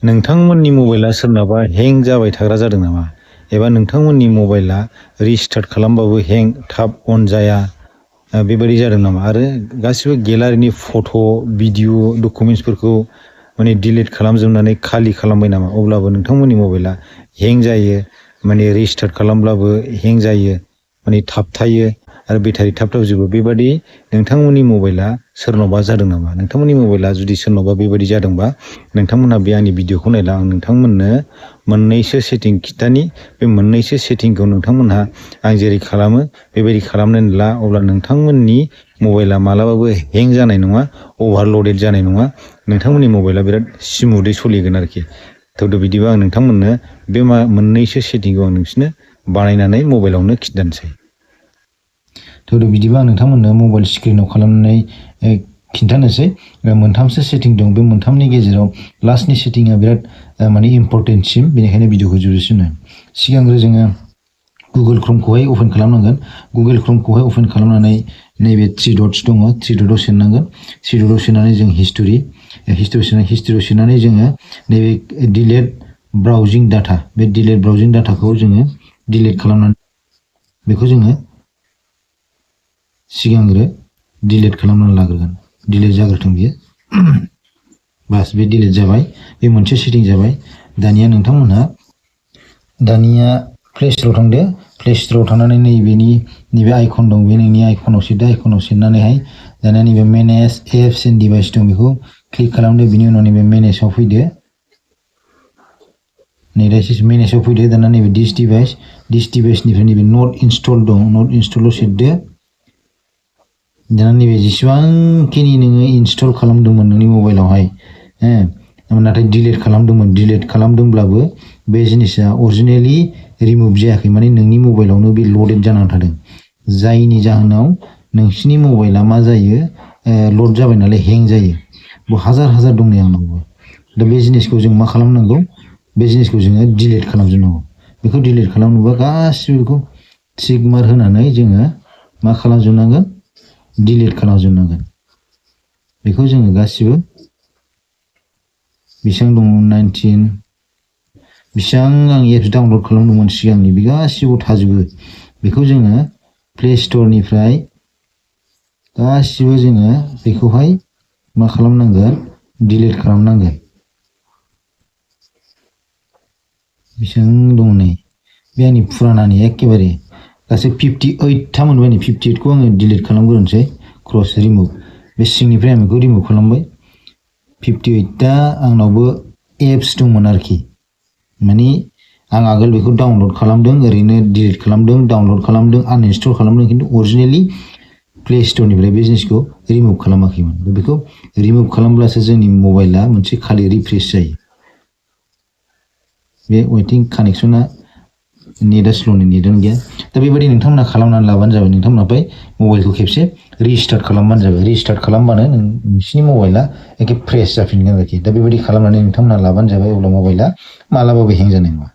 नोंथांमोननि मबाइला सोरनाबा हें जाबाय थाग्रा जादों नामा एबा नोंथांमोननि मबाइला रिस्टार्ट खालामबाबो हें थाब अन जाया बेबायदि जादों नामा आरो गासिबो गेलारिनि फट' भिडिअ डकुमेन्ट्सफोरखौ माने डिलिट खालामजोबनानै खालि खालामबाय नामा अब्लाबो नोंथांमोननि मबाइला हें जायो माने रिस्टार्ट खालामब्लाबो हें जायो माने थाबथायो आरो बेटारि थाबथाबजोबो बेबादि नोंथांमोननि मबाइला सोरनावबा जादों नामा नोंथांमोननि मबाइला जुदि सोरनावबा बेबायदि जादोंबा नोंथांमोनहा बे आंनि भिडिअखौ नायला आं नोंथांमोननो मोननैसो सेटिं खिथानि बे मोननैसो सेटिंखौ नोंथांमोनहा आं जेरै खालामो बेबायदि खालामनानै ला अब्ला नोंथांमोननि मबाइला मालाबाबो हें जानाय नङा अभारलडेड जानाय नङा नोंथांमोननि मबाइला बिराद स्मुथै सोलिगोन आरोखि थ' बिदिबा आं नोंथांमोननो बे मोननैसो सेटिंखौ आं नोंसोरनो बानायनानै मबाइलावनो खिन्थानोसै थ' बिदिबा आं नोंथांमोननो मबाइल स्क्रिनाव खालामनानै खिन्थानोसै मोनथामसो सेटिं दं बे मोनथामनि गेजेराव लास्टनि सेटिंआ बिराद माने इम्परटेन्टसिम बेनिखायनो भिडिअखौ जोबजासिम नाय सिगांग्रो जोङो गुगोल क्रोमखौहाय अपेन खालामनांगोन गुगोल क्रोमखौहाय अपेन खालामनानै नैबे थ्रि डट्स दङ थ्रि डटआव सोनांगोन थ्रि डटआव सोनानै जों हिस्ट'रियाव सोनानै जोङो नैबे डिलेट ब्राउजिं डाटा बे डिलेट ब्राउजिं डाटाखौ जोङो डिलेट खालामनानै बेखौ जोङो सिगांग्रो डिलेट खालामनानै लाग्रोगोन डिलेट जाग्रोथों बियो बास बे डिलेट जाबाय बे मोनसे सेटिं जाबाय दानिया नोंथांमोनहा प्ले स्ट'राव थांदो प्ले स्ट'राव थांनानै नैबे आइकन दं बे नोंनि आइकनाव सेरदो आइकनाव सेरनानैहाय दानिया नैबे मेनेज एप्स एन्ड डिभाइस दं बेखौ क्लिक खालामदो बिनि उनाव नैबे मेनेजाव फैदो मेनेजाव फैदो दाना नैबे दिस डिभाइसनिफ्राय नैबे नट इनस्टल दं नट इनस्टलाव सेरदो दाना नैबे जेसेबांखिनि नोङो इनस्टल खालामदोंमोन नोंनि मबाइलावहाय नाथाय डिलेट खालामदोंब्लाबो बे जिनिसा अरिजिनेलि रिमुभ जायाखै माने नोंनि मबाइलावनो बे लडेड जानानै थादों जायनि जाहोनाव नोंसिनि मबाइला मा जायो लड जाबाय नालाय हें जायो हाजार दं नै आंनावबो दा बे जिनिसखौ जों मा खालामनांगौ बे जिनिसखौ जोङो डिलेट खालामजोबनांगौ बेखौ डिलेट खालामनोबा गासिबो बेखौ टिक मार्क होनानै जोङो मा खालामजोबनांगोन डिलेट खालामजोबनांगोन बेखौ जोङो गासिबो बेसेबां दङ 19 बेसेबां आं एप्स डाउनलड खालामदोंमोन सिगांनि बे गासिबो थाजोबो बेखौ जोङो प्ले स्ट'रनिफ्राय गासिबो जोङो बेखौहाय मा खालामनांगोन डिलेट खालामनांगोन बेसेबां दङ नै बे आंनि फुरानानि एखेबारे गासै 58 मोनबाय नै 58खौ आङो डिलेट खालामग्रोनोसै क्रस रिमुभ बे सिंनिफ्राय आं बेखौ रिमुभ खालामबाय 58टा आंनावबो एप्स दंमोन आरोखि माने आं आगोल बेखौ डाउनलड खालामदों ओरैनो डिलिट खालामदों डाउनलड खालामदों आनइनस्टल खालामदों खिन्थु अरिजिनेलि प्ले स्ट'रनिफ्राय बे जिनिसखौ रिमुभ खालामाखैमोन बेखौ रिमुभ खालामब्लासो जोंनि मबाइला मोनसे खालि रिफ्रेश जायो बे वेटिं कानेक्सना नेटआ स्ल'नि नेटआनो गैया दा बेबायदि नोंथांमोना खालामनानै लाबानो जाबाय नोंथांमोना बै मबाइलखौ खेबसे रिस्टार्ट खालामबानो जाबाय रिस्टार्ट खालामबानो नोंसिनि मबाइला एखे फ्रेश जाफिनगोन आरोखि दा बेबायदि खालामनानै नोंथांमोना लाबानो जाबाय अब्ला मबाइला मालाबाबो हें जानाय नङा